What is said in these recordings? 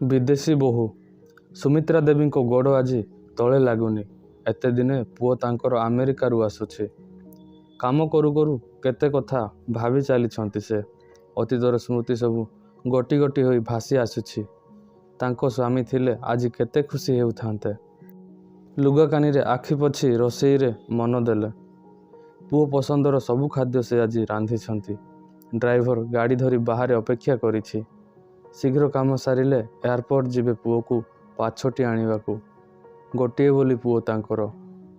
ବିଦେଶୀ ବୋହୂ। ସୁମିତ୍ରା ଦେବୀଙ୍କ ଗୋଡ଼ ଆଜି ତଳେ ଲାଗୁନି। ଏତେଦିନେ ପୁଅ ତାଙ୍କର ଆମେରିକାରୁ ଆସୁଛି। କାମ କରୁ କରୁ କେତେ କଥା ଭାବି ଚାଲିଛନ୍ତି ସେ। ଅତୀତର ସ୍ମୃତି ସବୁ ଗୋଟି ଗୋଟି ହୋଇ ଭାସି ଆସୁଛି। ତାଙ୍କ ସ୍ୱାମୀ ଥିଲେ ଆଜି କେତେ ଖୁସି ହେଉଥାନ୍ତେ। ଲୁଗାକାନିରେ ଆଖି ପୋଛି ରୋଷେଇରେ ମନ ଦେଲେ। ପୁଅ ପସନ୍ଦର ସବୁ ଖାଦ୍ୟ ସେ ଆଜି ରାନ୍ଧିଛନ୍ତି। ଡ୍ରାଇଭର ଗାଡ଼ି ଧରି ବାହାରେ ଅପେକ୍ଷା କରିଛି। ଶୀଘ୍ର କାମ ସାରିଲେ ଏୟାରପୋର୍ଟ ଯିବେ ପୁଅକୁ ପାଛୋଟି ଆଣିବାକୁ। ଗୋଟିଏ ବୋଲି ପୁଅ ତାଙ୍କର।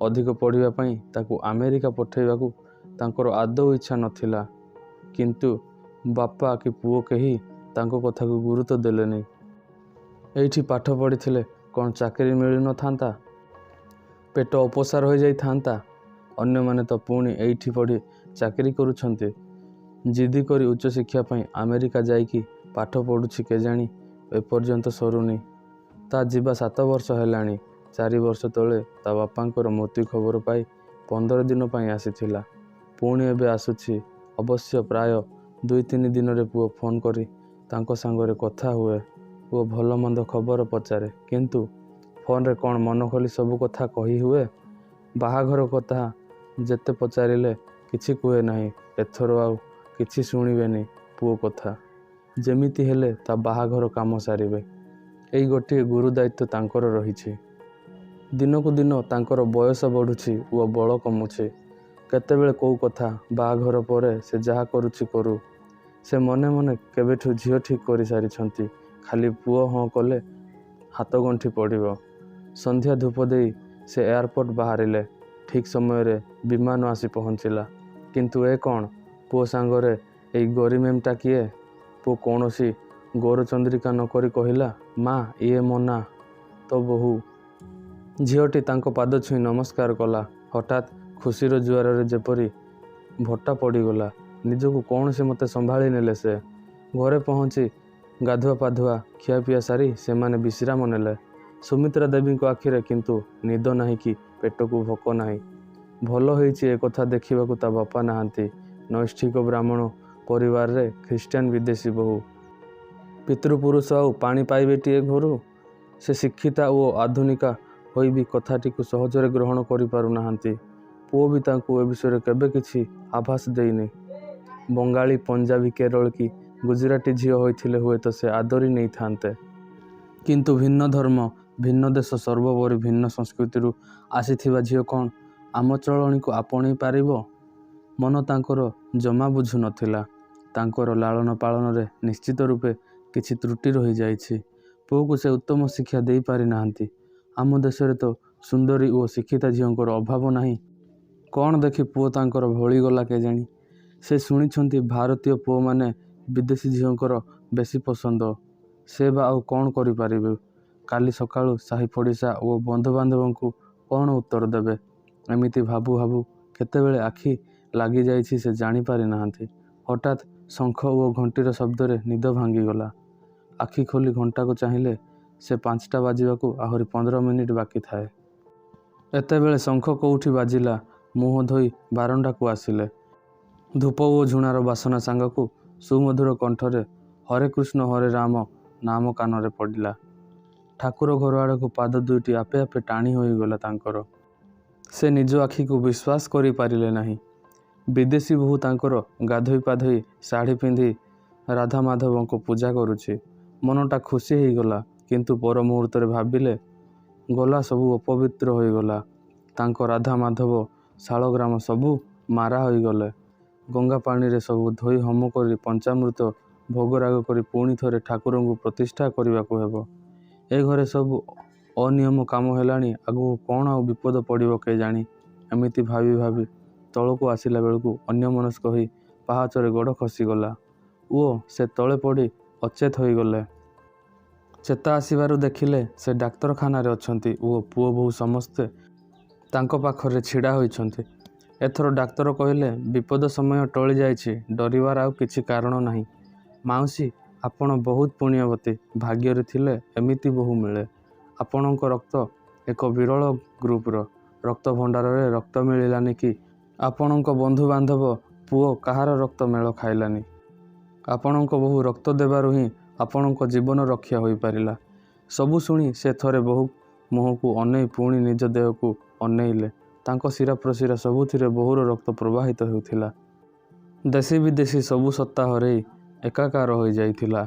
ଅଧିକ ପଢ଼ିବା ପାଇଁ ତାକୁ ଆମେରିକା ପଠାଇବାକୁ ତାଙ୍କର ଆଦୌ ଇଚ୍ଛା ନଥିଲା। କିନ୍ତୁ ବାପା କି ପୁଅ କେହି ତାଙ୍କ କଥାକୁ ଗୁରୁତ୍ୱ ଦେଲେନି। ଏଇଠି ପାଠ ପଢ଼ିଥିଲେ କ'ଣ ଚାକିରି ମିଳିନଥାନ୍ତା? ପେଟ ଅପୋସା ରହିଯାଇଥାନ୍ତା? ଅନ୍ୟମାନେ ତ ପୁଣି ଏଇଠି ପଢ଼ି ଚାକିରି କରୁଛନ୍ତି। ଜିଦି କରି ଉଚ୍ଚଶିକ୍ଷା ପାଇଁ ଆମେରିକା ଯାଇକି ପାଠ ପଢ଼ୁଛି କେଜାଣି ଏପର୍ଯ୍ୟନ୍ତ ସରୁନି। ତା' ଯିବା 7 ବର୍ଷ ହେଲାଣି। 4 ବର୍ଷ ତଳେ ତା' ବାପାଙ୍କର ମୃତ୍ୟୁ ଖବର ପାଇ 15 ଦିନ ପାଇଁ ଆସିଥିଲା। ପୁଣି ଏବେ ଆସୁଛି। ଅବଶ୍ୟ ପ୍ରାୟ ଦୁଇ ତିନି ଦିନରେ ପୁଅ ଫୋନ୍ କରି ତାଙ୍କ ସାଙ୍ଗରେ କଥା ହୁଏ ଓ ଭଲମନ୍ଦ ଖବର ପଚାରେ। କିନ୍ତୁ ଫୋନରେ କ'ଣ ମନଖୋଲି ସବୁ କଥା କହିହୁଏ? ବାହାଘର କଥା ଯେତେ ପଚାରିଲେ କିଛି କୁହେ ନାହିଁ। ଏଥର ଆଉ କିଛି ଶୁଣିବେନି ପୁଅ କଥା। ଯେମିତି ହେଲେ ତା' ବାହାଘର କାମ ସାରିବେ। ଏଇ ଗୋଟିଏ ଗୁରୁଦାୟିତ୍ୱ ତାଙ୍କର ରହିଛି। ଦିନକୁ ଦିନ ତାଙ୍କର ବୟସ ବଢ଼ୁଛି ଓ ବଳ କମୁଛି। କେତେବେଳେ କୋଉ କଥା। ବାହାଘର ପରେ ସେ ଯାହା କରୁଛି କରୁ। ସେ ମନେ ମନେ କେବେଠୁ ଝିଅ ଠିକ୍ କରିସାରିଛନ୍ତି। ଖାଲି ପୁଅ ହଁ କଲେ ହାତଗଣ୍ଠି ପଡ଼ିବ। ସନ୍ଧ୍ୟା ଧୂପ ଦେଇ ସେ ଏୟାରପୋର୍ଟ ବାହାରିଲେ। ଠିକ୍ ସମୟରେ ବିମାନ ଆସି ପହଞ୍ଚିଲା। କିନ୍ତୁ ଏ କ'ଣ? ପୁଅ ସାଙ୍ଗରେ ଏଇ ଗୋରୀ ମେମ୍ଟା କିଏ? ପୁଅ କୌଣସି ଗୌରଚନ୍ଦ୍ରିକା ନ କରି କହିଲା, "ମା, ଇଏ ମୋନା, ତୋ ବୋହୂ।" ଝିଅଟି ତାଙ୍କ ପାଦ ଛୁଇଁ ନମସ୍କାର କଲା। ହଠାତ୍ ଖୁସିର ଜୁଆରରେ ଯେପରି ଭଟ୍ଟା ପଡ଼ିଗଲା। ନିଜକୁ କୌଣସିମତେ ସମ୍ଭାଳି ନେଲେ ସେ। ଘରେ ପହଞ୍ଚି ଗାଧୁଆ ପାଧୁଆ, ଖିଆପିଆ ସାରି ସେମାନେ ବିଶ୍ରାମ ନେଲେ। ସୁମିତ୍ରା ଦେବୀଙ୍କ ଆଖିରେ କିନ୍ତୁ ନିଦ ନାହିଁ କି ପେଟକୁ ଭୋକ ନାହିଁ। ଭଲ ହେଇଛି ଏକଥା ଦେଖିବାକୁ ତା' ବାପା ନାହାନ୍ତି। ନୈଷ୍ଠିକ ବ୍ରାହ୍ମଣ ପରିବାରରେ ଖ୍ରୀଷ୍ଟିଆନ ବିଦେଶୀ ବୋହୂ। ପିତୃପୁରୁଷ ଆଉ ପାଣି ପାଇବେଟି ଏ ଘରୁ? ସେ ଶିକ୍ଷିତା ଓ ଆଧୁନିକା ହୋଇ ବି କଥାଟିକୁ ସହଜରେ ଗ୍ରହଣ କରିପାରୁ ନାହାନ୍ତି। ପୁଅ ବି ତାଙ୍କୁ ଏ ବିଷୟରେ କେବେ କିଛି ଆଭାସ ଦେଇନି। ବଙ୍ଗାଳୀ, ପଞ୍ଜାବୀ, କେରଳ କି ଗୁଜୁରାଟୀ ଝିଅ ହୋଇଥିଲେ ହୁଏତ ସେ ଆଦରି ନେଇଥାନ୍ତେ। କିନ୍ତୁ ଭିନ୍ନ ଧର୍ମ, ଭିନ୍ନ ଦେଶ, ସର୍ବୋପରି ଭିନ୍ନ ସଂସ୍କୃତିରୁ ଆସିଥିବା ଝିଅ କ'ଣ ଆମ ଚଳଣିକୁ ଆପଣେଇ ପାରିବ? ମନ ତାଙ୍କର ଜମା ବୁଝୁ ନଥିଲା। ତାଙ୍କର ଲାଳନ ପାଳନରେ ନିଶ୍ଚିତ ରୂପେ କିଛି ତ୍ରୁଟି ରହିଯାଇଛି। ପୁଅକୁ ସେ ଉତ୍ତମ ଶିକ୍ଷା ଦେଇପାରି ନାହାନ୍ତି। ଆମ ଦେଶରେ ତ ସୁନ୍ଦରୀ ଓ ଶିକ୍ଷିତା ଝିଅଙ୍କର ଅଭାବ ନାହିଁ। କ'ଣ ଦେଖି ପୁଅ ତାଙ୍କର ଭଳିଗଲା କେଜାଣି? ସେ ଶୁଣିଛନ୍ତି ଭାରତୀୟ ପୁଅମାନେ ବିଦେଶୀ ଝିଅଙ୍କର ବେଶୀ ପସନ୍ଦ। ସେ ବା ଆଉ କ'ଣ କରିପାରିବେ? କାଲି ସକାଳୁ ସାହିପଡ଼ିଶା ଓ ବନ୍ଧୁବାନ୍ଧବଙ୍କୁ କ'ଣ ଉତ୍ତର ଦେବେ? ଏମିତି ଭାବୁ ଭାବୁ କେତେବେଳେ ଆଖି ଲାଗିଯାଇଛି ସେ ଜାଣିପାରି ନାହାନ୍ତି। ହଠାତ୍ ଶଙ୍ଖ ଓ ଘଣ୍ଟିର ଶବ୍ଦରେ ନିଦ ଭାଙ୍ଗିଗଲା। ଆଖି ଖୋଲି ଘଣ୍ଟାକୁ ଚାହିଁଲେ ସେ 5ଟା ବାଜିବାକୁ ଆହୁରି 15 ମିନିଟ୍ ବାକି ଥାଏ। ଏତେବେଳେ ଶଙ୍ଖ କୋଉଠି ବାଜିଲା? ମୁହଁ ଧୋଇ ବାରଣ୍ଡାକୁ ଆସିଲେ। ଧୂପ ଓ ଝୁଣାର ବାସନା ସାଙ୍ଗକୁ ସୁମଧୁର କଣ୍ଠରେ 'ହରେ କୃଷ୍ଣ ହରେ ରାମ' ନାମ କାନରେ ପଡ଼ିଲା। ଠାକୁର ଘର ଆଡ଼କୁ ପାଦ ଦୁଇଟି ଆପେ ଆପେ ଟାଣି ହୋଇଗଲା ତାଙ୍କର। ସେ ନିଜ ଆଖିକୁ ବିଶ୍ୱାସ କରିପାରିଲେ ନାହିଁ। ବିଦେଶୀ ବୋହୂ ତାଙ୍କର ଗାଧୋଇ ପାଧୋଇ ଶାଢ଼ୀ ପିନ୍ଧି ରାଧାମାଧବଙ୍କୁ ପୂଜା କରୁଛି। ମନଟା ଖୁସି ହେଇଗଲା। କିନ୍ତୁ ପର ମୁହୂର୍ତ୍ତରେ ଭାବିଲେ, ଗଲା ସବୁ ଅପବିତ୍ର ହୋଇଗଲା। ତାଙ୍କ ରାଧାମାଧବ, ଶାଳଗ୍ରାମ ସବୁ ମାରା ହୋଇଗଲେ। ଗଙ୍ଗାପାଣିରେ ସବୁ ଧୋଇ ହୋମ କରି ପଞ୍ଚାମୃତ ଭୋଗରାଗ କରି ପୁଣି ଥରେ ଠାକୁରଙ୍କୁ ପ୍ରତିଷ୍ଠା କରିବାକୁ ହେବ। ଏ ଘରେ ସବୁ ଅନିୟମ କାମ ହେଲାଣି ଆଗକୁ କ'ଣ ଆଉ ବିପଦ ପଡ଼ିବ କେଜାଣି? ଏମିତି ଭାବି ଭାବି ତଳକୁ ଆସିଲା ବେଳକୁ ଅନ୍ୟମନସ୍କ ହୋଇ ପାହାଚରେ ଗୋଡ଼ ଖସିଗଲା ଓ ସେ ତଳେ ପଡ଼ି ଅଚେତ ହୋଇଗଲେ। ଚେତା ଆସିବାରୁ ଦେଖିଲେ ସେ ଡାକ୍ତରଖାନାରେ ଅଛନ୍ତି ଓ ପୁଅ ବୋହୂ ସମସ୍ତେ ତାଙ୍କ ପାଖରେ ଛିଡ଼ା ହୋଇଛନ୍ତି। ଏଥର ଡାକ୍ତର କହିଲେ, "ବିପଦ ସମୟ ଟଳିଯାଇଛି। ଡରିବାର ଆଉ କିଛି କାରଣ ନାହିଁ। ମାଉସୀ, ଆପଣ ବହୁତ ପୁଣ୍ୟବତୀ। ଭାଗ୍ୟରେ ଥିଲେ ଏମିତି ବୋହୂ ମିଳେ। ଆପଣଙ୍କ ରକ୍ତ ଏକ ବିରଳ ଗ୍ରୁପର। ରକ୍ତଭଣ୍ଡାରରେ ରକ୍ତ ମିଳିଲାନି କି ଆପଣଙ୍କ ବନ୍ଧୁବାନ୍ଧବ, ପୁଅ କାହାର ରକ୍ତ ମେଳ ଖାଇଲାନି। ଆପଣଙ୍କ ବୋହୂ ରକ୍ତ ଦେବାରୁ ହିଁ ଆପଣଙ୍କ ଜୀବନ ରକ୍ଷା ହୋଇପାରିଲା। ସବୁ ଶୁଣି ସେ ଥରେ ବୋହୂ ମୁହଁକୁ ଅନେଇ ପୁଣି ନିଜ ଦେହକୁ ଅନେଇଲେ। ତାଙ୍କ ଶିରା ପ୍ରଶିରା ସବୁଥିରେ ବୋହୂର ରକ୍ତ ପ୍ରବାହିତ ହେଉଥିଲା। ଦେଶୀ ବିଦେଶୀ ସବୁ ସତ୍ତା ହରେଇ ଏକାକାର ହୋଇଯାଇଥିଲା।